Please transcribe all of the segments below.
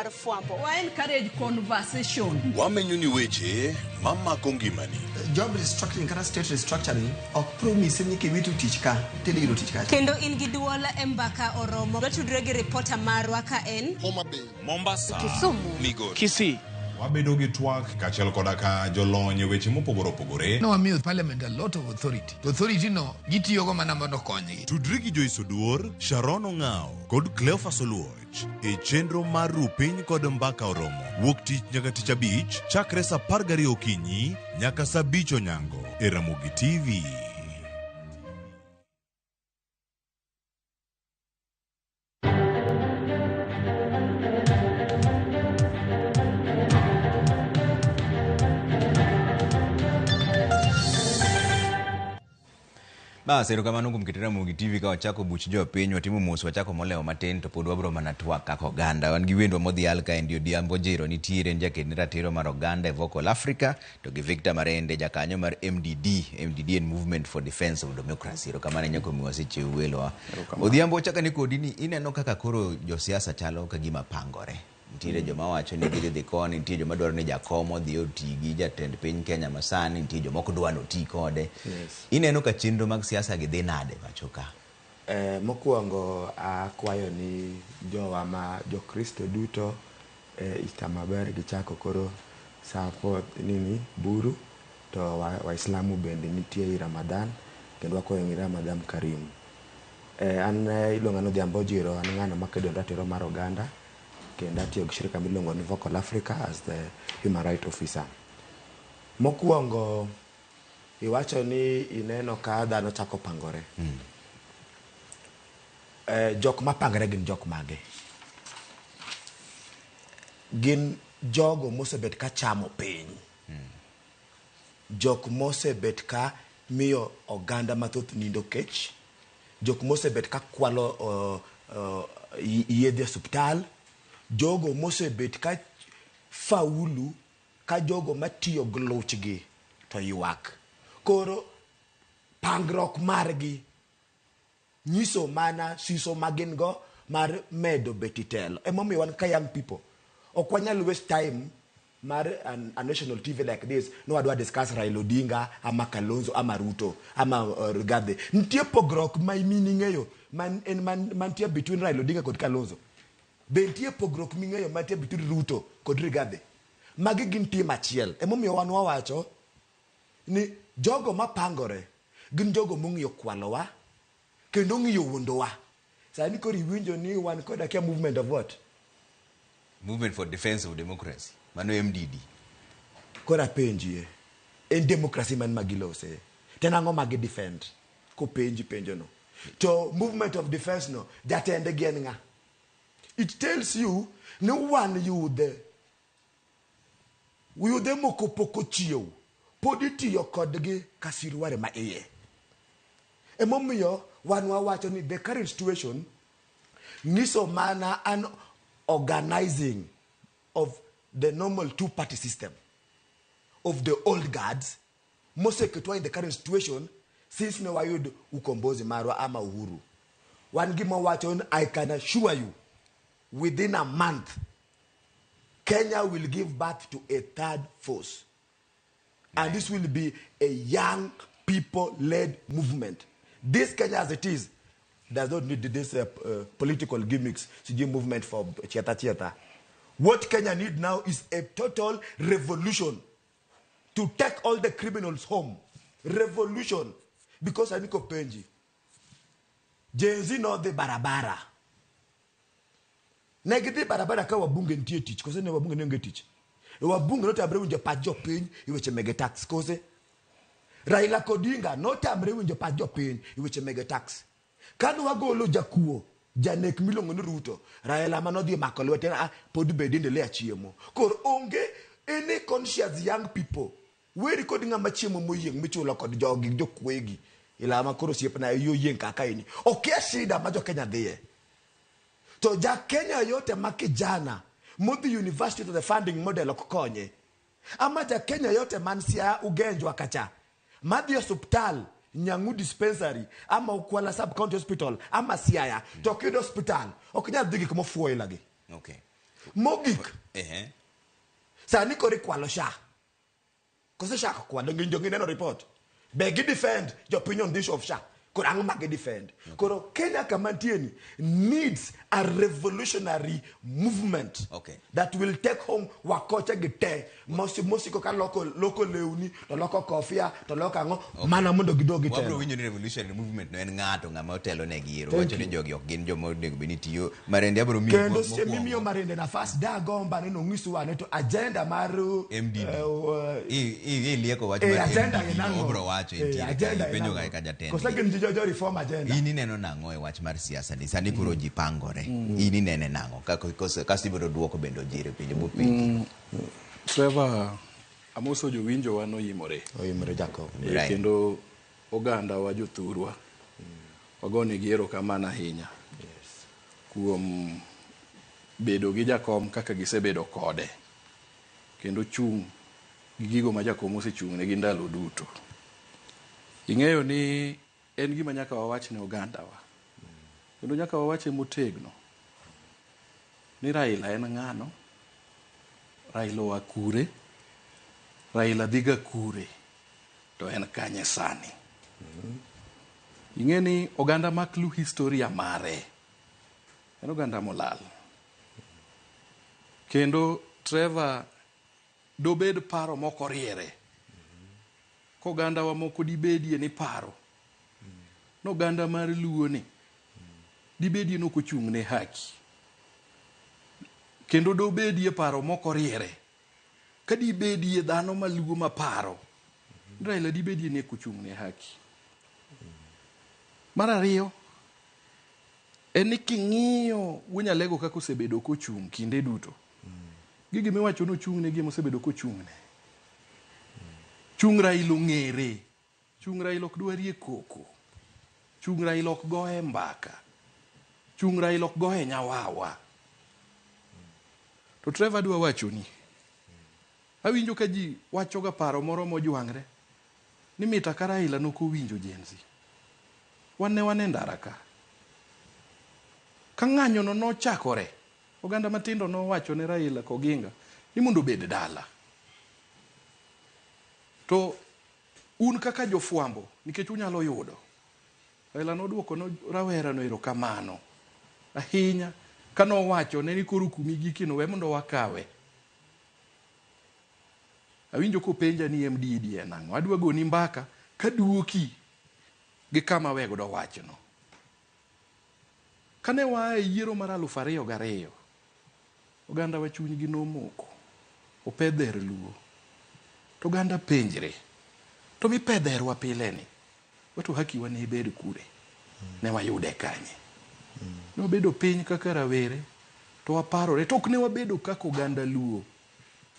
mar fwambo. Wa encourage conversation. Wamenyo ni weche mamako ngimani. Job restructuring kata state restructuring ok promise ni kiwito tich ka tidhi yudo tich kacha. Kendo in gi duol e mbaka oromo. Watudre gi ripota marwa ka en Homa Bay, Mombasa, Kisumu. Migori. Kisii. Wabedo gi twak kaachiel koda ka jolony e weche mopogore opogore. Ne wamiyo parliament a lot of authority. To authority no gitiyogo mana mondo okonygi. Tudri gi Joyce Oduor, Sharon Ong'ao kod Cleophas Oluoch e chenro mar Ru Piny kod Mbaka Oromo wuok tich nyaka tich abich chakre saa 12 okinyi nyaka saa 5 onyango e Ramogi TV. Bas, erokamano kuom keto Ramogi TV ka wachako buch jopiny, watimo mos, wachako molewo matin to pod wabro mana twak kaka oganda. Wan gi wendwa modhial kaendi Odhiambo Jiro nitiere en jaked ne ratiro mar oganda e Vocal Africa to gi Victor Marende jakanyo mar MDD. MDD en Movement for Defense of Democracy. Erokamano ahinya kuom miwa seche welowa. Odhiambo wachako ane kodi ni ineno kaka koro josiasa chalo ka gima pangore. Nitiere joma wacho ni gidhi dhi koni, nitie joma dwaro ni jakom odhi oti gi jatend piny Kenya masani, nitie joma ok dwa ni oti kode. Yes. Ineno ka chenro mag siasa gi dhi nade pacho ka? Mokwongo akwayo ni jowa ma jokristo duto Easter maber gichako koro saa nini buru to Waislamu bende nitie i Ramadan kendo wakwayo ni Ramadan Karim. An iluonga ni Odhiambo Ojiro, an ng'ano makedo ne ratiro mar oganda kendo atiyo gi shirika miluongo ni Vocal Africa as the human right officer. Mokwongo iwacho ni ineno ka dhano chako pangore. Jok mapangre gin jok mage? Gin jogo mosebet ka chamo piny. Jok mosebet ka miyo oganda mathoth nindo kech. Jok mosebet ka kwalo yedhe osuptal. Jogo mosebet ka faulu ka jogo matiyo gi luchgi to ywak. Koro pangruok margi nyiso mana siso ma gin go mar medo bet e telo. Emomiyo wan ka young people ok wanyal waste time mar a national TV like this no wadwa discuss Raila Odinga ama Kalonzo ama Ruto ama Rigathi. Nitie pogruok ma ming'eyo man, en man, mantie between Raila Odinga kod Kalonzo. Be nitie pogruok ming'eyo mantie between Ruto kod Rigathi? Magi gin team achiel. Emomiyo wan wawacho ni jogo mapangore gin jogo mong'iyo kwalowa kendo ong'iyo wuondowa. Sani koro iwinjo ni wan kod akia movement of what? Movement for Defense of Democracy. Mano MDD. Koro apenjie, en democracy man ma gilose? To en ang'o ma gi defend? Kopenji penjo no. To movement of defense no, jatendgi en ng'a? It tells you ni wan yudhe, yudhe moko pok ochiew, pod itiyo kodgi ka siruare ma iye. Emomiyo wan wawacho ni the current situation nyiso mana an organizing of the normal two-party system of the old guards moseketwa in the current situation since ne wayud ukombozi marwa ama uhuru. Wan gima wacho ni I can assure you within a month Kenya will give birth to a third force. And this will be a young people-led movement. This Kenya as it is does not need this political gimmicks, CG movement for chieta chieta. What Kenya need now is a total revolution to take all the criminals home. Revolution. Because Aniko Penji, Gen Z no the barabara. Ne gidhi barabara ka wabunge nitie tich, kose ne wabunge ne onge tich. Wabunge notamre winjo pach jopiny e weche mege tax, kose? Raila Odinga notamre winjo pach jopiny e weche mege tax. Kane wagolo jakuo, janek miluongo ni Ruto, Raila manodhi mako lwete, pod bed endelea chiemo. Koro onge any conscious young people. Weri kod ng'ama chiemo moyieng' michulo kod jogi, jokuoegi. Ilama koro osiepna yo yieng' kaka ini. Okia shida ma jo Kenya dhiye. To ja Kenya yote ma kijana modhi university to the funding model ok konye. Ama ja Kenya yote man Siaya Ugenjwa kacha madhi osuptal Nyangu dispensary ama Ukwala sub county hospital ama Siaya to ok yud hospital ok nyal dhi gik mofuo ilagi. Okay. Mogik, Ehe. sani koro ikwalo SHA. Koso SHA ok kwal, donge donge ineno report? Be gi defend jopiny on this of SHA? Koro ang'o ma gi defend? Koro Kenya kama nitie ni needs a revolutionary movement Okay. that will take home wakoche gi te mosiko ka loko, loko lewni to loko kofia to loko ang'o mana mondo gidog Wabro gitelo. winjo ni revolutionary movement no en ng'ato ng'ama otelo negi ero Thank wacho ni you. jogi ok gin joma onego bed ni tiyo Marende abro miyi Kendo mokwongo. seche mimiyo Marende nafas dagomba ni nong'iswa ane to agenda mar MDD. eh, Ilieko wach eh, mar agenda MDD en no, ang'o? obro wacho Eh, entiere ka agenda en ipenjo ang'o? ga ka jatend Koso gin jo reform agenda. In ineno nang'o e wach mar siasa ni sani koro ji pangore in inene nang'o kasto ibiro duoko bende ojire penjo mopenji Trevor, amoso jowinjowa noimore. Oimore Jacob. Right. Kendo oganda wa jothurwa wagonegi erokamano ahinya kuom bedo gi jakom kaka gisebedo kode kendo chung' gi gigo ma jakom osechung' negi ndalo duto. Ing'eyo ni en gima nyaka wawach ne ogandawa kendo nyaka wawache motegno ni Raila en ng'ano, Raila oa kure, Raila dhiga kure, to en kanye sani. Ing'e ni oganda mak lu historia mare en oganda molal. Kendo Trevor dobed paro mok oriere. Kogandawa moko dibedie ni paro. Noganda mar luo ni dibedie ni ok ochung' ne haki. Kendo dobedie paro mok oriere. Ka dibedie dhano maluo maparo, Raila dibedie ni ok ochung' ne haki. Mar ariyo, en ni king'iyo Wuod Nyalego kaka osebedo kochung' kinde duto. Gigi miwacho ni ochung' ne gi mosebedo kochung' ne. Chung' Raila ong'ere. Chung' Raila ok dwarie koko. Chung' Raila ok goye mbaka. Chung' Raila ok goye nyawawa. To Trevor adwa wachoni. Awinjo ka ji wachoga paro moro mojwang're ni mita ka Raila nokowinjo Gen Z. Wan ne wan e ndara ka. Ka ng'anyo no nochakore, oganda matindo nowacho ne Raila Koginga ni mondo obed dala. To un kaka jofwambo, nikech unyalo yudo, Raila noduoko ne rawera no erokamano ahinya kanowacho ne ni koro kumigikino we mondo wakawe. Awinjo kopenja ni MDD en ang'o. Adwa goni mbaka kaduoki gi kama we godo wachno. Kane waa e yiero mar 2002, oganda wa chunygi nomoko. Opedher luo. To oganda penjre. To mipedherwa pile ni, wato haki wa ne bed kure? Ne wayude kanye? Ne wabedo piny kaka rawere, to waparore. To ok ne wabedo kaka oganda luo.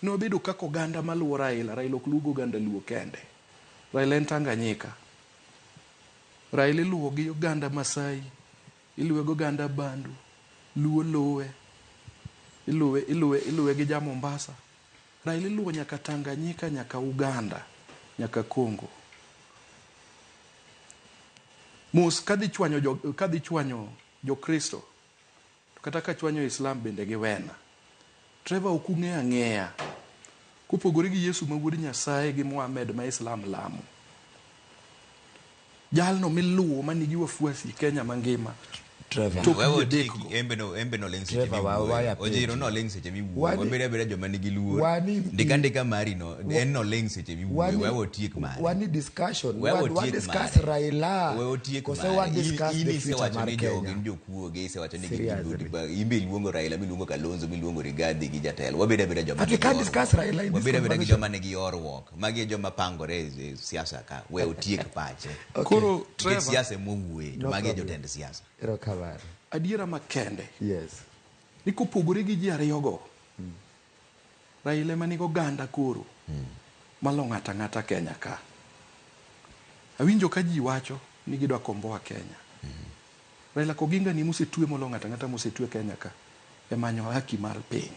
Ne wabedo kaka oganda maluwo Raila. Raila ok luw oganda luo kende. Raila en Tanganyika. Raila iluwo gi oganda Masai, iluwe gi oganda Bandu, Luo luwe, iluwe iluwe iluwe gi ja Mombasa. Raila iluwo nyaka Tanganyika, nyaka Uganda, nyaka Congo. Mos kadhi chwanyo jo, kadhi chwanyo Jokristo, to kata ka chwanyo Islam bende giwena. Trevor ok ung'eyo ang'eya. Kopogore gi Yesu ma wuod Nyasaye gi Muhammad ma Islam lamo. Jalno miluwo manigi wafuasi Kenya mangima. Trevor. Tok Wewe ji adek otieki go. embe no ling seche Trevor, miwuoyo. waya Ojiro penjo. no ling seche miwuoyo. Wani- Wabed abeda joma nigi luor. Wani- Ndika ndika mari no, en no ling seche miwuoyo. Wewe otiek mare. Wani discussion. Wewe Wa otiek discuss mare. Raila. Wewe otiek Kose mare. wa discuss In the future isewacho mar ni jogi Kenya. gin jokuoge, isewacho ni gin Seriously. imbe iluongo Raila, miluongo Kalonzo, miluongo Rigathi gi jatelo. Wabed abeda joma But we nigi can't horuok. discuss Raila in this Wabed abeda gi conversation. joma nigi horuok. Magi e joma pangore e siasa ka. We otiek pache. Okay. Koro Nikech Trevor, siasa ema owuoye, to No magi e problem. jotend siasa. Erokamano. adiera makende Yes. ni kopogore gi ji ariyogo, Raila ema nigi oganda koro malo ng'ato ang'ata Kenya ka. Awinjo ka ji wacho ni gidwa komboa Kenya. Raila Koginga ni mosetwe molo ng'ato ang'ata mosetwe Kenya ka e manyo haki mar piny.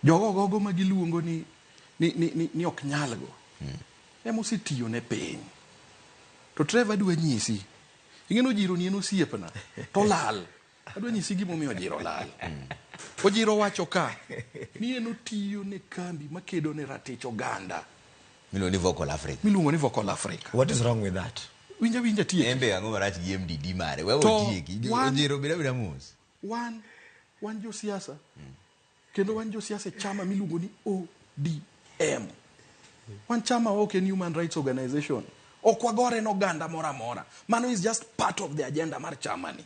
Jogo gogo ma giluongo ni ok nyalgo ema osetiyo ne piny. To Trevor adwa nyisi, ing'e ni Ojiro ni en osiepna, to olal. Adwa nyisi gimomiyo Ojiro lal. Ojiro wacho ka ni en otiyo ne kambi makedo ne ratich oganda Miluongo ni Vocal Africa. miluongo ni Vocal Africa. What is wrong with that? Winja winja tieki. En be ang'o marach gi MDD mare? We To otieki. Ojiro beda beda mos. Wan josiasa kendo wan josiasa e chama miluongo ni ODM. Wan chama ok en human rights organization. Ok wagore ne oganda moro amora. Mano is just part of the agenda mar chama ni.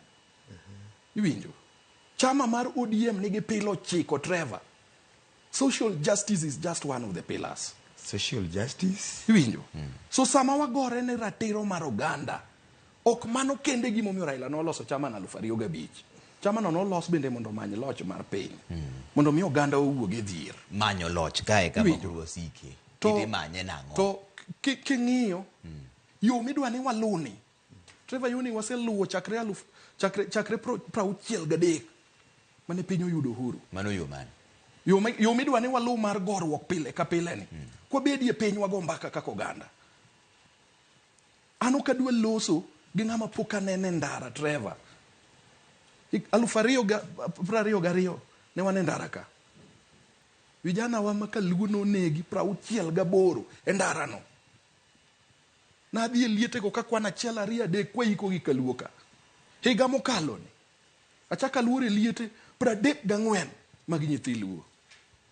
Iwinjo? Chama mar ODM nigi pilo 9, Trevor. Social justice is just one of the pillars. Social justice? Iwinjo? So sama wagore ne ratiro mar oganda, ok mano kende gimomiyo Raila noloso chama na 2005. Chama no nolos bende mondo omany loch mar piny. Mondo mi oganda owuog e dhier. Manyo loch kae kama koro wasike. Kite manye nang'o? To king'iyo, yo midwa ni waluni. Trevor, yoni waseluwo chakre chakre 63 mane piny oyudo uhuru. Mano yo mane? Yo midwa ni waluw mar goruok pile ka pile ni. Kwabedie piny wago mbaka kaka oganda. An ok adwa loso gi ng'ama pok anene ndara, Trevor. 2022 ne wan e ndara ka. Vijana wa makaluo nonegi 68 e ndara no. Nadhi e lietego ka kwan 1 2 3 kwaiko gi kaluo ka. Higa mokalo ni achako aluoro e liete 34 mag nyithi luo.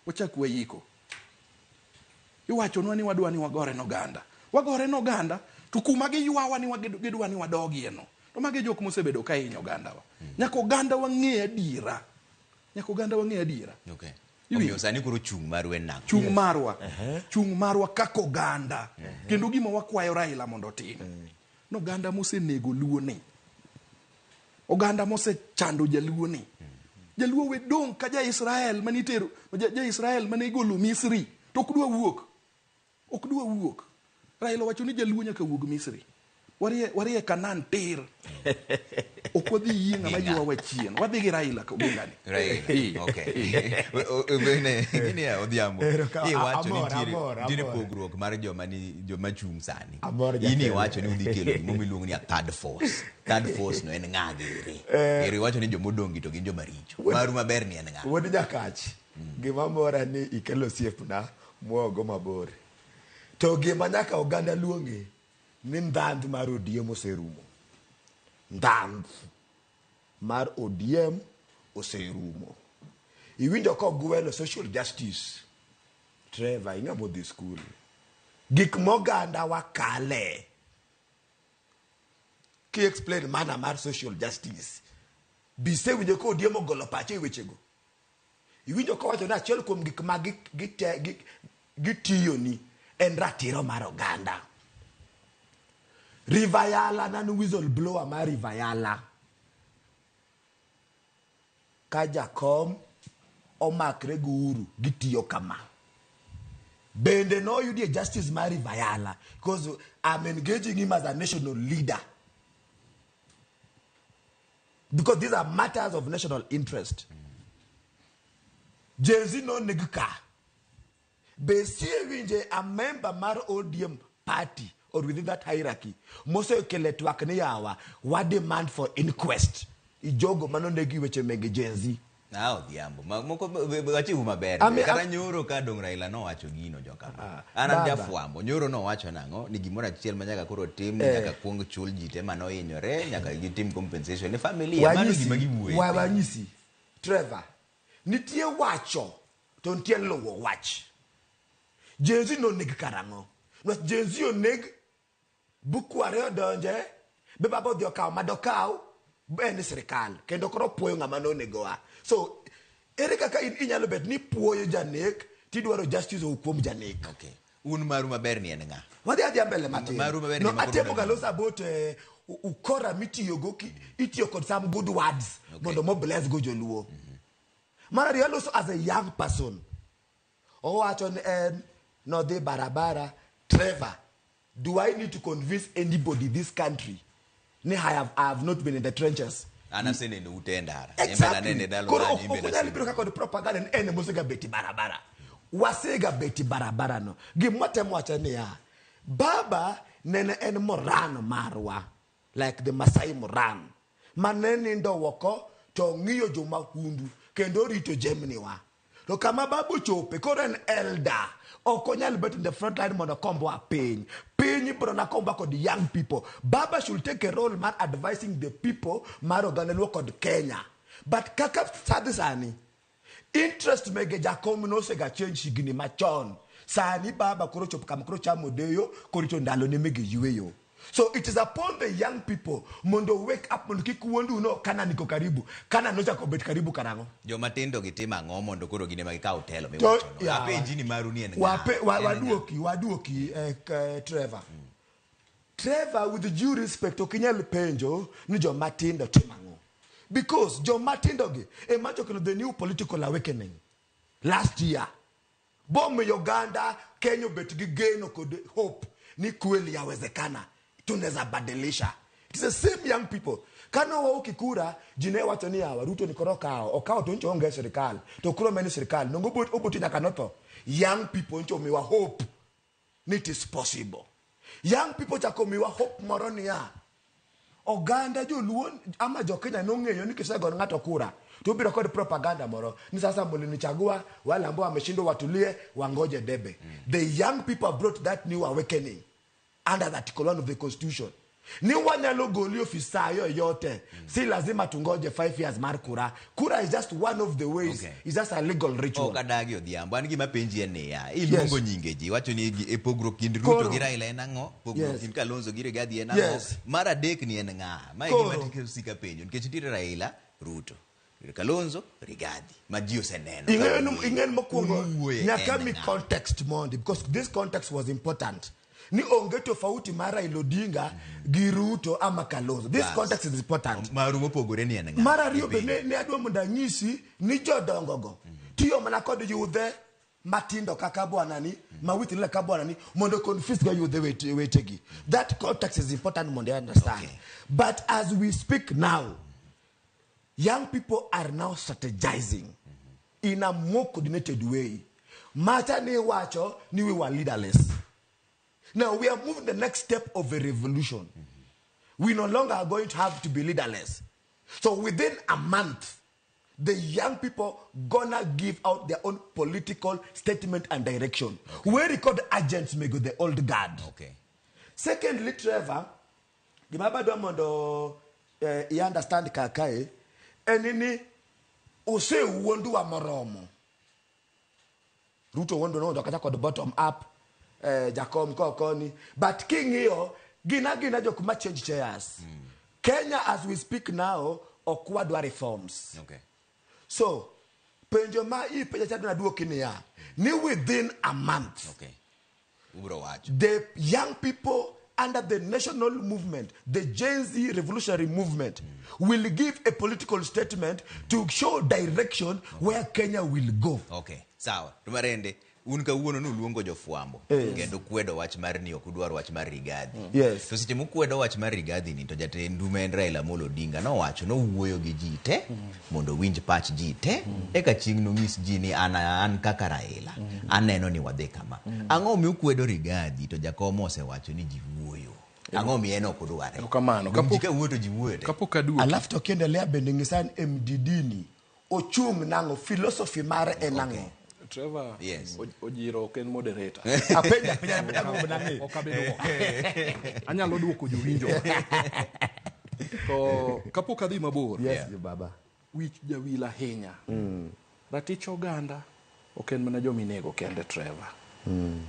Wachak wayiko. Iwachonwa ni wadwa ni wagore n'oganda. Wagore n'oganda to kuma giywawa ni gidwa ni wadogie no. To magi jok mosebedo ka hinyo ogandawa. Nyaka oganda wang'e adiera. Nyaka oganda wang'e adiera. Okay. Omiyo sani koro chung' marwa en nang'o? Chung' marwa. Chung' marwa kaka oganda. Kendo gima wakwayo Raila mondo otim. N'oganda mosenego luo ni. Oganda mosechando jaluo ni. Jaluo we dong' ka ja-Israel manitero, ja-Israel mane igolo Misri to ok dwa wuok. Ok dwa wuok. Raila wacho ni jaluo nyaka wuog Misri. Warie Kanan tir. Ok wadhi yie ng'ama ywawa chien. Wadhi gi Raila Odinga ni. Raila. Okay. Gini ya Odhiambo. Iwacho ni nitiere pogruok mar joma chung' sani. In iwacho ni udhi kelo gima iluongo ni a third force. Third force no en ng'a giri. Ero iwacho ni jomodong' gi to gin joma richo. Maru maber ni en ng'a? Wuod Jakach. Gima mora ni ikelo osiepna mwogo mabor. To gima nyaka oganda luonge ni ndhandh mar ODM oserumo. Ndhandh mar ODM oserumo. Iwinjo kogwelo social justice. Trevor, ing'ama odhi skul. Gik moganda wakale. Ki explain mana mar social justice. Bisewinjo ka ODM ogolo pache e wechego. Iwinjo kowacho ni achiel kuom gik ma gitiyoni en ratiro mar oganda. River Yala nan whistleblower mar River Yala. Ka jakom omakre gi Uhuru gitiyo kama. Bende noyudie justice mar River Yala because I'm engaging him as a national leader. Because these are matters of national interest. Gen Z no neg ka. Be sie winje a member mar ODM party or within that hierarchy. Mosekele twak ni yawa, wa demand for inquest. Ijogo mano negi weche mege Gen Z. Na Odhiambo, moko wachiwu maber. Kata nyoro ka dong Raila nowacho gino joka. An an jafwambo, nyoro nowacho nang'o ni gimoro achiel ma nyaka koro tim, nyaka kuong chul ji te manohinyore, nyaka gitim compensation ne familia. Mano gima giwuoye. Wanyisi, Trevor, nitie wacho to nitie luwo wach. Gen Z noneg karang'o? Nwach Gen Z oneg bukware odonje, be baba odhi okawo madokaw, en sirikal kendo koro puoyo ng'ama nonegowa. So ere kaka inyalo bet ni puoyo janek tidwaro justice owuok kuom janek. Okay. Un maru maber ni en ng'a? Wadhi adhiya mbele matin. Maru maber no, atemo ga loso about ukora mitiyogo itiyo kod some good words mondo mo bless go joluo. Mar ariyo aloso as a young person. Owacho ni en nodhi barabara. Trevor, do I need to convince anybody this country ni I have not been in the trenches? An aseneno ute e ndara. Exactly. Koro ok onyal biro kaka kod propaganda ni en mosega beti barabara. Wasega beti barabara no. Gima temo wacho niya, baba nene en moran marwa, like the Masai moran. Mane nindo oko to ng'iyo jomahundu kendo rito jemniwa. To kama babu chope koro en elder, ok onyal bet in the front line mondo okombwa piny. Piny ibiro na komba kod young people. Baba should take a role mar advising the people mar oganda Luo kod Kenya. But kaka sadhi sani, interest mege jakom nosega change higni machon. Sani baba koro chopo kama koro chamo deyo korito ndalo ne mege yweyo. So it is upon the young people mondo wake up mondo kik wuondu no kana niko karibu. Kana nochako bet karibu karang'o. Joma tindo gi timo ang'o mondo koro gin ema gikaw telo To- miwachono? ya. Apenji ni maru ni en ng'a? Wape, En ng'a? waduoki Trevor. Trevor, with due respect, ok inyal penjo ni joma tindo timo ang'o. Because joma tindo gi ema chokelo the new political awakening last year. Bomiyo oganda Kenya obet gi geno kod hope ni kweli yawezekana, tunaweza badilisha. It's the same young people. Kane waoki kura, ji ne wacho ni yawa Ruto ni koro okawo, okawo to ncho onge e sirikal, to koro meni sirikal, nongo oboti nyaka notho. Young people ncho omiwa hope ni it is possible. Young people chako miwa hope moro niya, oganda joluo ama jokenya nong'eyo ni kisego ng'ato kura to obiro kod propaganda moro ni sasa mlinichagua, wale ambao wameshindwa watulie wangoje debe. The young people have brought that new awakening under the article 1 of the constitution ni wanyalo goli ofisa yoyote. Si lazima tungoje 5 years mar kura. Kura is just one of the ways. Okay. It's just a legal ritual. Ok adagi Odhiambo, an gima penji en niya, iluongo nyinge ji, iwacho ni e pogruok kind Ruto Koro. gi Raila en ang'o, pogruok Yes. kind Kalonzo gi Rigathi en ang'o, Yes. mar adek ni en ng'a? Ma e gima Koro. tike osika penjo, nikech nitiere Raila, Ruto, Kalonzo, Rigathi, ma ji oseneno. Ing'eyo ka ni- wuoyo. ing'eyo ni mokwongo Un uwuoye nyaka en mi ng'a? context mondi, because this context was important ni onge tofauti mar Raila Odinga gi Ruto ama Kalonzo. This Bas. context is important. Maru mopogore ni en ng'a? Mar ariyo be Ipenjo. ne adwa mondo anyisi ni jodongo go tiyo mana kod yudhe matindo kaka bwanani ma within kaka bwanani mondo confuse go yudhe wetegi. That context is important mondo I understand. Okay. But as we speak now, young people are now strategizing in a more coordinated way. Macha ni wacho ni we were leaderless. Now we are moving the next step of a revolution. We no longer are going to have to be leaderless. So within a month, the young people gonna give out their own political statement and direction. We record agents may go the old guard. Okay. Secondly, Trevor, gima badwa mondo i understand kakae, en ni osewuondwa moromo. Ruto wuondo nondo kata kod bottom up, Jakom kokoni, but king'iyo gina jok ma change chairs. Kenya as we speak now ok wadwa reforms. Okay. So penjo ma ipenja cha naduoki niya ni within a month Okay. Ubro wacho. the young people under the national movement, the Gen Z revolutionary movement, will give a political statement to show direction where Kenya will go. Okay, sawa. To Marende, un kawuono nuluongo jofwambo Yes. kendo kwedo wach mar ni ok udwar wach mar Rigathi. Yes. To seche mukwedo wach mar Rigathi ni to jatendu ma en Raila Amolo Odinga nowacho nowuoyo gi ji te mondo owinj pach ji te eka chieng' nonyis ji ni an kaka Raila aneno ni wadhi kama. Ang'o omiyo ukwedo Rigathi to jakom osewacho ni ji wuoyo? Ang'o omiyo en ok odware? Erokamano. Ji Kapok- ka wuoyo to ji wuoyo te. Kapok aduoki, Alafu to kiendelea bende ng'isa ni MDD ni ochung' nang'o, philosophy mare en ang'o? Trevor, Yes. Ojiro ok en moderator. Apenja apenja apenja mondo ang'e. Ok abi duoko. Anyalo duoko jowinjo. To kapok adhi mabor, Yes, baba. wich jawil ahinya. Ratich oganda ok en mana jominego kende, Trevor.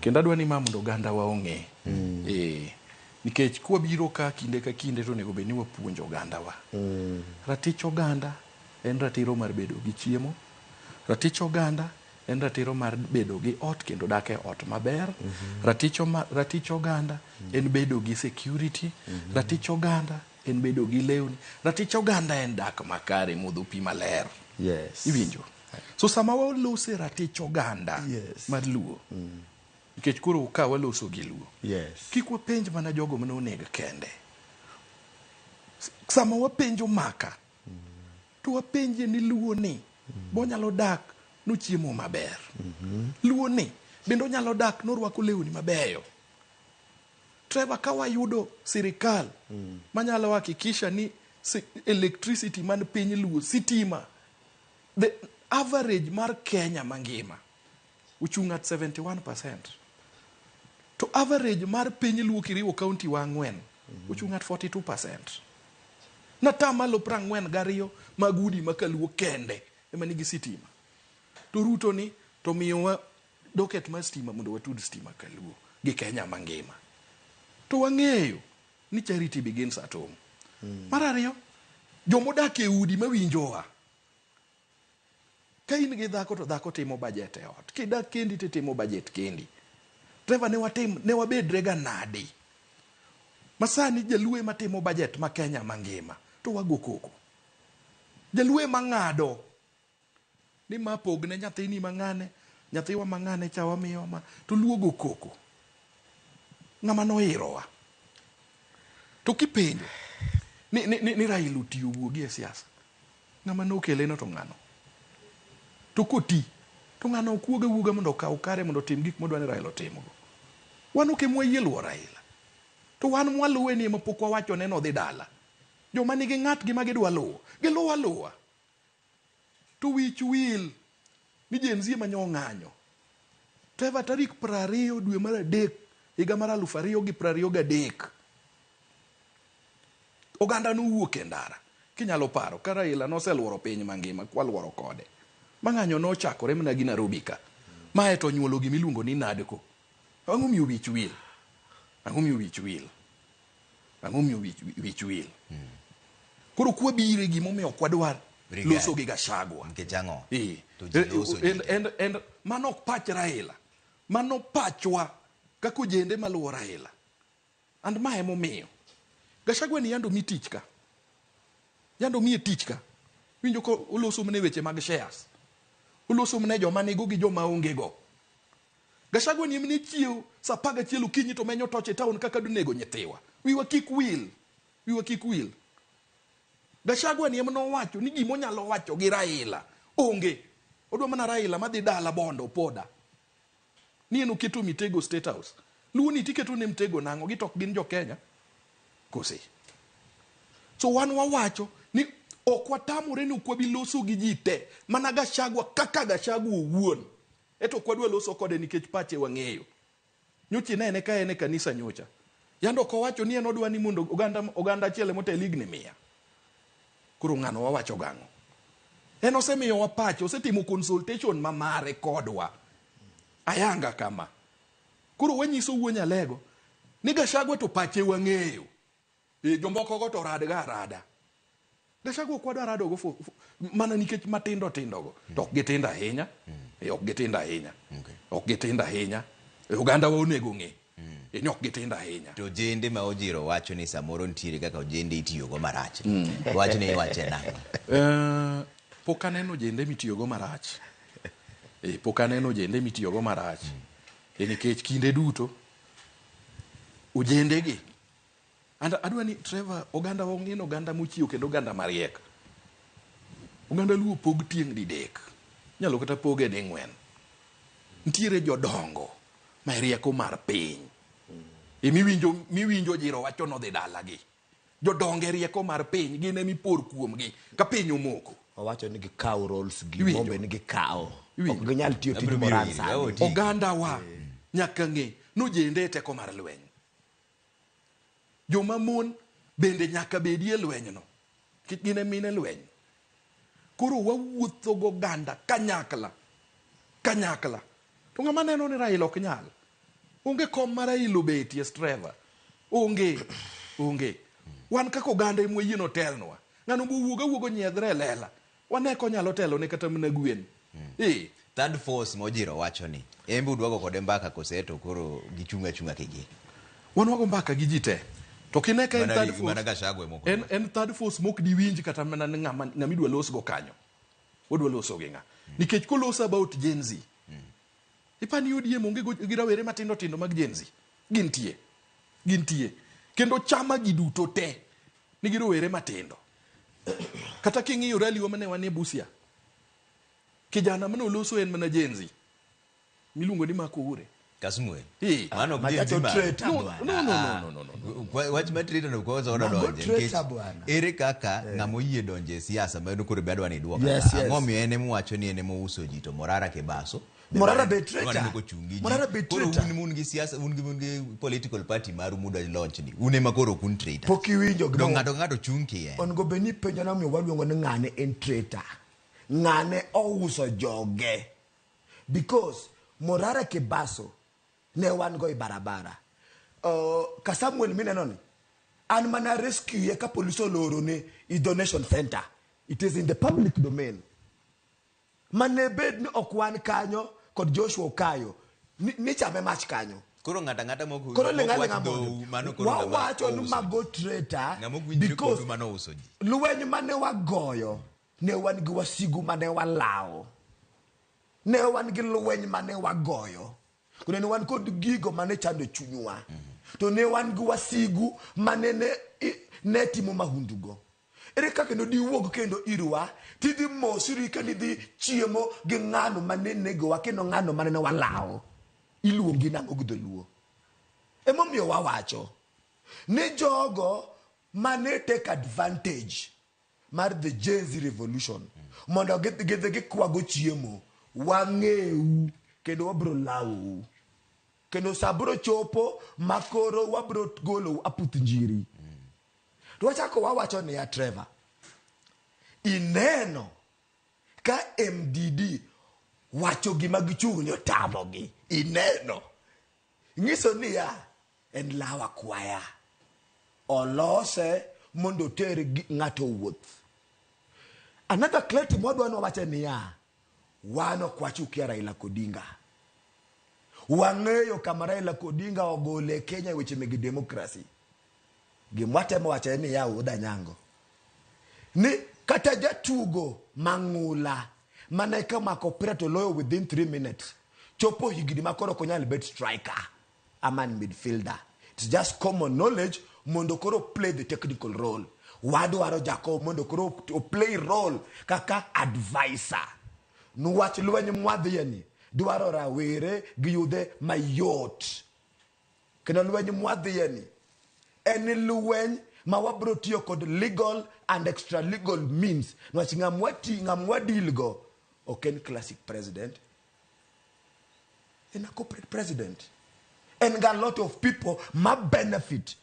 Kendo adwa ni ma mondo oganda wa ong'e. Nikech kwabiro ka kinde ka kinde to onego bed ni wapuonjo oganda wa. Ratich oganda en ratiro mar bedo gi chiemo. Ratich oganda en ratiro mar bedo gi ot kendo dak e ot maber. Ratich oganda en bedo gi security. Ratich oganda en bedo gi lewni. Ratich oganda en dak makare, modho pi maler. Yes. Iwinjo? So sama walose ratich oganda Yes. mar Luo, nikech koro ka waloso gi Luo, Yes. kik wapenj mana jogo mane oneg kende. Sama wapenjo maka, to wapenje ni Luo ni bonyalo dak nochiemo maber. Luo ni bende onyalo dak norwako lewni mabeyo. Trevor, ka wayudo sirikal manyalo hakikisha ni Electricity man piny Luo, sitima, the average mar Kenya mangima ochung' at 71%. To average mar piny Luo kiriwo county wa ang'wen ochung' at 42%. Natamalo 42 mag udi ma kaluo kende ema nigi sitima. To Ruto ni to miyowa docket mar stima mondo watud stima kaluo gi Kenya mangima. To wang'eyo ni charity begins at home. Mar ariyo, jomodak e udi mawinjowa, ka in gi dhako to dhako timo budget e ot. Kidak kendi to itimo budget kendi. Trevor, ne watim, ne wabedre ga nadi? Masani jaluo ema timo budget ma Kenya mangima to wago koko. Jaluo ema ng'ado ni ma pogne nyathini mang'ane, nyathiwa mang'ane cha wamiyo ma, to luo go koko. Ng'ama noirowa. To kipenjo ni Raila otiyo wuogi e siasa, ng'ama nokele no to ng'ano? To koti, to ng'ano ok wuog awuoga mondo okaw kare mondo otim gik modwa ni Raila otimgo. Wan ok ema wayie luwo Raila. To wan mwaluwe ni ema pok wawacho ne nodhi dala. Joma nigi ng'atgi ma gidwa luwo, giluwo aluwa. To wich wil ni Gen Z ema nyo ng'anyo. Trevor, tarik 20 dwe mar adek higa mar 2023, oganda nowuok e ndara. Kinyalo paro ka Raila noseluoro piny mangima kwaluoro kode. Ma ng'anyo nochakore mana gi Nairobi ka. Mae to onyuolo gimiluongo ni NADCO. Ang'o miyo wich wil? Ang'o miyo wich wil? Ang'o miyo wich wil? Koro kwabire gimomiyo ok wadwar loso gi Gachagua. Nikech ang'o? To ji loso and mano ok pach Raila. Mano pachwa kaka ojende maluwo Raila. And ma emomiyo. Gachagua ni yando mi tich ka. Yando miye tich ka. Winjo ko oloso mne weche mag shares. Oloso mne joma nigo gi joma onge go. Gachagua ni emne chiew sa 11 okinyi to menyo toch e town kaka donego nyithiwa. Wiwa kik wil. Wiwa kik wil. Gachagua ni ema nowacho ni gima onyalo wacho gi Raila onge. Odwa mana Raila madhi dala Bondo Poda. Ni en oketo Mitego State House. Luo ni tiketo ne Mtego nang'o? Gi to ok gin jo Kenya. Kose. So wan wawacho ni ok watamore ni ok wabi loso gi ji te. Mana Gachagua kaka Gachagua owuon. Eto ok wadwa loso kode nikech pache wang'eyo. Nyocha inene ka en e kanisa nyocha. Yando ok owacho ni en odwa ni mondo oganda achiel ema otel higni 100. Koro ng'ano wawacho gang'o? En osemiyowa pache, osetimo consultation ma mare kodwa. Ayanga kama. Koro wanyiso wuo Nyalego ni Gachagua to pache wang'eyo. Jomoko go to radga arada. Gachagua ok wadwa rado go mana nikech matindo tindo go. To ok gitindo ahinya. Ok gitindo ahinya. Ok gitindo ahinya. Oganda wa onego ng'e. Ni ok gitindo ahinya. To ojende ma Ojiro wacho ni samoro nitiere kaka ojende itiyogo marach. Wach ni iwache nang'o? Pok aneno ojende mitiyogo marach. Pok aneno ojende mitiyogo marach. Nikech kinde duto ojende gi. And adwa ni Trevor, oganda wa ong'e ni oganda mochiew kendo oganda mariek. Oganda Luo pog tieng' didek. Inyalo kata poge ding'wen. Nitiere jodongo ma rieko mar piny. Miwinjo Ojiro wacho nodhi dalagi. Jodongo e rieko mar piny, gin ema ipor kuomgi ka piny omoko. Owacho ni gikaw roles gi, mombe ni gikaw. Ok ginyal tiyo tij moran sani. Oganda wa nyaka ng'e ni ojende e teko mar lweny. Joma mon bende nyaka bedie lwenyno. Nikech gin e mine lweny. Koro wawuotho goganda kanyakla. Kanyakla. To ng'ama neno ni Raila ok nyal. Onge kom mar Raila obetie, Trevor. Onge. Onge. Wan kaka oganda ema wayie notelnwa. Ng'ano bo wuog awuoga onyiedhre e lela. Wane konyalo telo ne kata mana gwen. Third force ma Ojiro wacho ni, en be udwago kode mbaka kose to koro gichung' achung'a kigi? Wan wago mbaka gi ji te. To kine ka en third force, mana Gachagua ema ok en third force mok diwinj kata mana ni ng'ama idwa losgo kanyo. Wadwa loso gi ng'a? Nikech koloso about Gen Z. Ipani ODM onge gi rawere matindo tindo mag Gen Z. Gintie. Gintie. Kendo chama gi duto te nigi rowere matindo. Kata king'iyo rally wa mane wanie Busia, kijana mane oloso en mana Gen Z miluongo ni Mark Oure. Kasmuel. Eh. Mano ok Machacho Gen Z man. traitor No, bwana. no, no, no, no, no, no. Wach mar traitor no kwanza wadwa Mago donje traitor nikech bwana. ere kaka ng'ama oyie donje e siasa ma koro be adwa ni iduoka Yes, ka. yes. Ang'o miyo en emowacho ni en emouso ji to Morara Kebaso be Morara waneno- be traitor. waneno kochung' gi ji. Morara be Koro traitor. un un gi siasa un gi un gi political party maru mudwa launch ni un ema koro ok un traitor. Pok iwinjo To gima ng'ato ka ng'ato chung' kien. onego bed ni penjo na omiyo waluongo ni ng'ane en traitor. Ng'ane ouso joge. Because Morara Kebaso ne wan go e barabara. Ka Samuel mineno ni, an mana rescue ye ka polis oloro ne i donation center. It is in the public domain. Mane bed ni ok wan kanyo kod Joshua Okayo, ni chame mach kanyo. Koro ng'ato ang'ata mok Koro mok ling' wach aling'a dhou mondo. mano koro ng'ama Wawacho ni ouso ji. mago traitor Ng'ama ok winjre because kodu mano ouso ji. lweny mane wagoyo ne wan gi wasigu mane walawo. Ne wan gi lweny mane wagoyo. Kendo ne wan kod gigo mane chando chunywa. To ne wan gi wasigu mane ne timo mahundugo. Ere kaka kendo diwuog kendo irwa, tidhi mosri kendo idhi chiemo gi ng'ano mane negowa kendo ng'ano mane ne walawo. Iluongi nang'o gi dholuo? Emomiyo wawacho ni jogo mane take advantage mar the Gen Z revolution mondo gidhi gikwago chiemo, wang'eu kendo wabro lawou. Kendo sa bro chopo makoro wabro golou aputh njiri. To wachako wawacho niya, Trevor, ineno ka MDD wacho gima gichung' ni otamogi. Ineno. Nyiso niya, en law akwaya. Olose mondo oter ng'ato wuoth. Another clarity mwadwa ni wawacho niya, wan ok wachukia Raila Odinga. Wang'eyo kama Raila Odinga ogole Kenya e weche meg democracy. Gima watemo wacho en niya, Wuod Anyango, ni kata jatugo mang'ula mane komako opira to loyo within 3 minutes, chopo higni ma koro ok onyal bet striker ama midfielder. It's just common knowledge mondo koro play the technical role. Wadwaro Jacob mondo koro o play role kaka advisor. Niwach lweny mwadhiye ni dwaro rawere gi yudhe mayot. Kendo lweny mwadhiye ni en lweny ma wabro tiyo kod legal and extra legal means. Niwach ng'ama wadeal go ok en classic president, en a corporate president. En ga lot of people ma benefit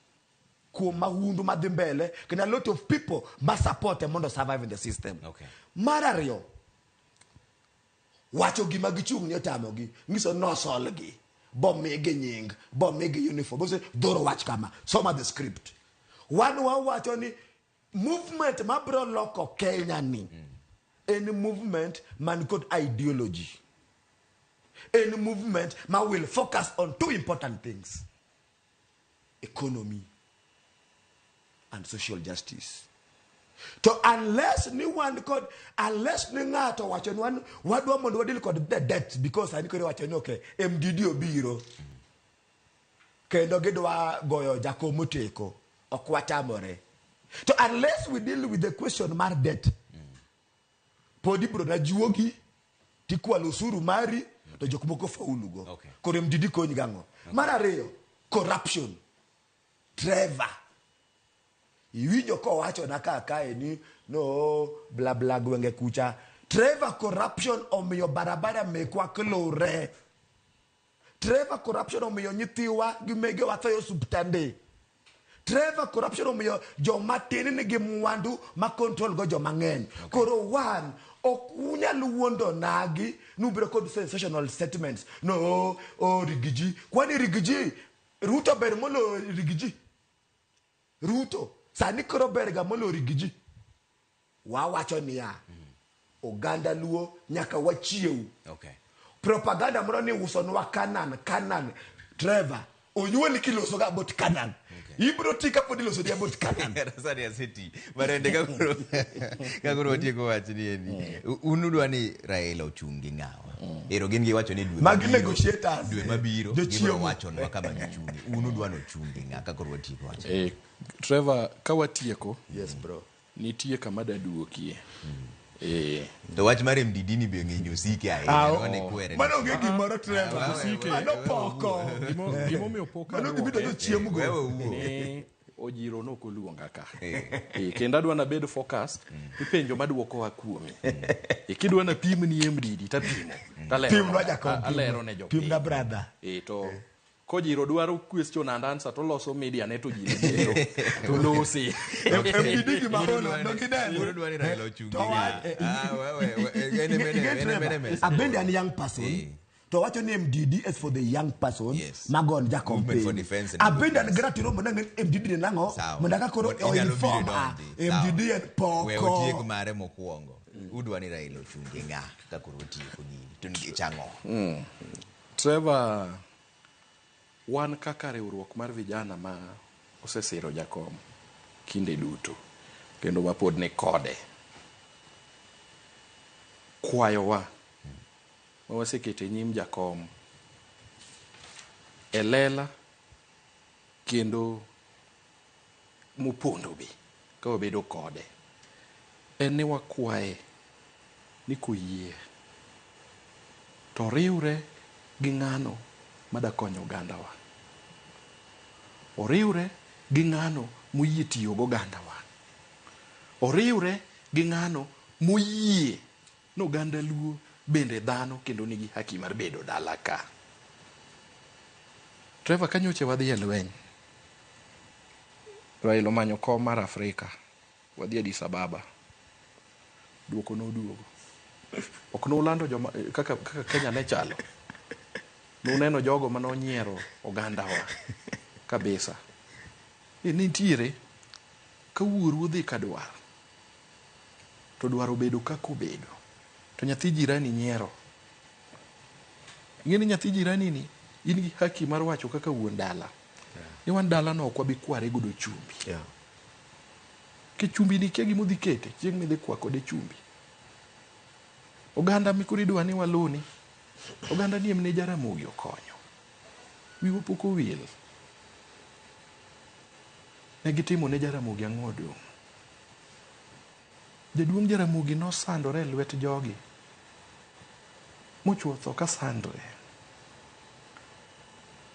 kuom mahundu madhi mbele, kendo a lot of people ma support mondo survive in the system. Mar ariyo, wacho gima gichung' ni otamogi, nyiso nosolgi, bomigi nying, bomigi uniform, bose dhoro wach kama, soma the script. Wan wawacho ni movement mabiro loko Kenya ni en movement man kod ideology. En movement ma will focus on two important things: economy and social justice. To unless ni wan kod, unless ni ng'ato wacho ni wan wadwa mondo wadil kod the debt, because sani koro wacho ni okay, MDD obiro kendo gidwa goyo Jakom Oteko, ok watamore. To unless we deal with the question mar debt, pod ibiro na juogi tikwalo osuru mari to jok moko faulu go. Koro MDD konyi gang'o? Mar ariyo, corruption. Trevor, iwinjo kowacho na ka kae ni no bla bla gwenge kucha. Trevor, corruption omiyo barabara mekwa klore. Trevor, corruption omiyo nyithiwa gi megewa tho e osuptande. Trevor, corruption omiyo joma tin nigi mwandu ma control go joma ng'eny. Koro wan ok unyal wuondo nagi nubiro kod sensational statements. No, oh, Rigiji. Kwani Rigiji, Ruto ber moloyo Rigiji? Ruto sani koro ber ga moloyo Rigiji. Wawacho niya, oganda Luo nyaka wachiew. Propaganda moro ni usonwa Canaan, Canaan. Trevor, onyuoli kiloso ga about Canaan. Ibro ti kapod iloso di about Canaan. Sani aseti. Marende ka koro watieko wach ni endi. Un udwa ni Raila ochung' gi ng'awa. Ero gin giwacho ni dwe Magi mabiro, negotiators. dwe mabiro, Jochiemo. gibiro wachonwa kama gichung'e. Un udwa ni ochung' gi ng'a ka koro watieko wach. Trevor, ka watieko, Yes, bro. Nitie kama daduokie. To wach mar MDD ni be ng'eny osike ahinya. Ah, Wane kwere. Mano onge gimoro Trevor. Osike. Mano poko. Gimomiyo pok Mano gima idwa chiemgo. Wewe wuo. Ni Ojiro nok oluonga ka. Kendo adwa nabed focused ipenjo maduokowa kuome. Kidwa napimni MDD tapimo. Pimnwa jakom. Alero ne jopiny. Pimna brother. To Kojiro dwaro question and answer to loso media ne to ji biro to losi. MDD gima hono no gineno. Wuod dwa ni Raila ochung' To gi wa- ng'a? Ah, wewe, en e mesa. Abende an young person. To wacho ni MDD is for the young person. Yes. Magon jakom Movement for piny. defense and Abende an democracy. gratiro mondo ang'e MDD ni nang'o. Sawa. Mondo aka koro But inyalo biro inform a idonji. Sawa. MDD en We poko. otiek mare mokwongo. Udwa ni Raila ochung' gi ng'a ka koro otieko gini? To nikech ang'o? Trevor, wan kaka riwruok mar vijana ma osesiro jakom kinde duto kendo ma pod ni kode, kwayowa ma waseketo e nyim jakom e lela kendo mopondo be ka wabedo kode en ni wakwaye ni koyie to riwre gi ng'ano madakonyo ogandawa. Oriwre gi ng'ano moyie tiyo gi ogandawa. Oriwre gi ng'ano moyie ni oganda Luo bende dhano kendo nigi haki mar bedo dala ka. Trevor, ka nyocha wadhi e lweny, Raila omanyo kom mar Afrika, wadhi Addis Ababa, duoko noduogo. Ok nolando joma kaka Kenya ne chalo. Nuneno jogo manonyiero ogandawa kabisa. Nitiere ka wuoru odhi ka dwar, to dwar obedo kaka obedo, to nyathi jirani nyiero. Ing'e ni nyathi jirani ni in gi haki mar wacho kaka wuon dala. Ni wan dala no ok wabi kware godo chumbi. Ke chumbi ni kia gima odhi kete, chieng' midhi kwa kode chumbi. Oganda mikoro idwa ni waluni, oganda ni emne Jaramogi okonyo. Wiwa pok owil. Ne gitimo ne Jaramogi ang'o dong'? Jaduong' Jaramogi nosandore e lwet jogi. Mochuo tho ka sandre.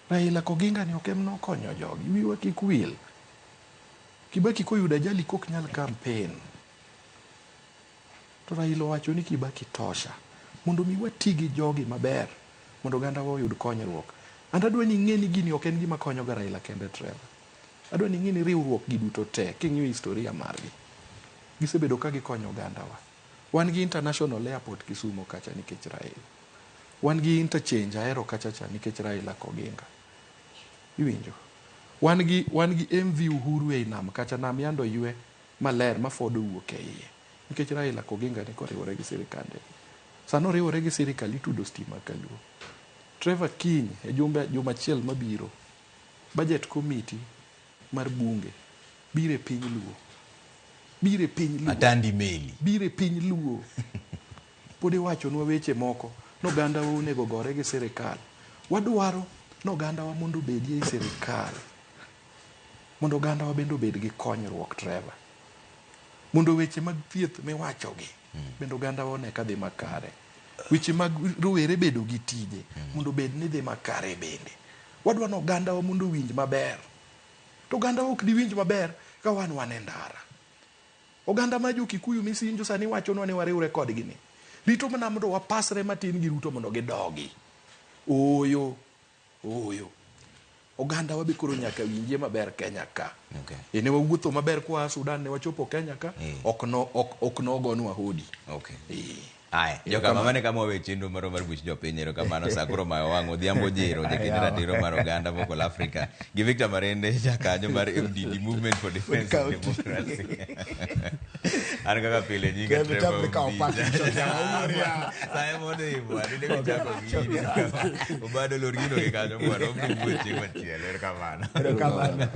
Raila Koginga ni ok em nokonyo jogi. Wiwa kik wil. Kibaki koyudo ajali kok nyal campaign. To Raila owacho ni Kibaki tosha. Mondo mi wati gi jogi maber. Mondo ogandawa oyud konyruok. And adwa ni ing'e ni gini ok en gima konyo ga Raila kende, Trevor. Adwa ni ing'e ni riwruok gi duto te, king'iyo historia margi, gisebedo ka gikonyo ogandawa. Wan gi International Airport Kisumu kacha nikech Raila. Wan gi interchange Ahero kacha cha nikech Raila Koginga. Iwinjo? Wan gi MV Uhuru ei nam kacha, nam yando ywe maler ma Ford owuok e iye. Nikech Raila Koginga ni koriwore gi sirikande. Sano oriwore gi sirikal itudo stima kaluo. Trevor kiny e juma achiel mabiro, budget committee mar bunge biro e piny Luo. Biro e piny Luo. Atandi meli. Biro e piny Luo. Pod iwachonwa weche moko ni ogandawa onego gore gi sirikal. Wadwaro ni ogandawa mondo obedie e sirikal. Mondo ogandawa bende obed gi konyruok, Trevor. Mondo weche mag thieth miwachogi bende ogandawa one ka dhi makare. Weche mag rowere bedo gi tije mondo obed ni dhi makare bende. Wadwaro ni ogandawa mondo owinj maber. To ogandawa ok diwinj maber ka wan e ndara. Oganda ma jo Kikuyu misinjo sani wachonwa ni wariwre kodgi ni. Rito mana mondo wapasre matin gi Ruto mondo gidogi. Ooyo, ooyo. Oganda wa be koro nyaka winjie maber Kenya ka. Okay. Ne wawuotho maber koa Sudan, ne wachopo Kenya ka, ok nogonwa hodi. Okay. Aya, joka mama ne kama wawe chenro marwa mar buch jopiny, erokamano sa koro mayo wang' Odhiambo Jero, jakend ratiro mar oganda Vocal Africa, gi Victor Marende, jakanyo mar MDD, Movement for Defense of Democracy. An kaka pile nyinga Trevor Ombija. Saye mondo ibwa, nende michako gini. Obado lor gino gi kanyo bwana, obiro wuoyo chieng' machielo. Erokamano. Erokamano.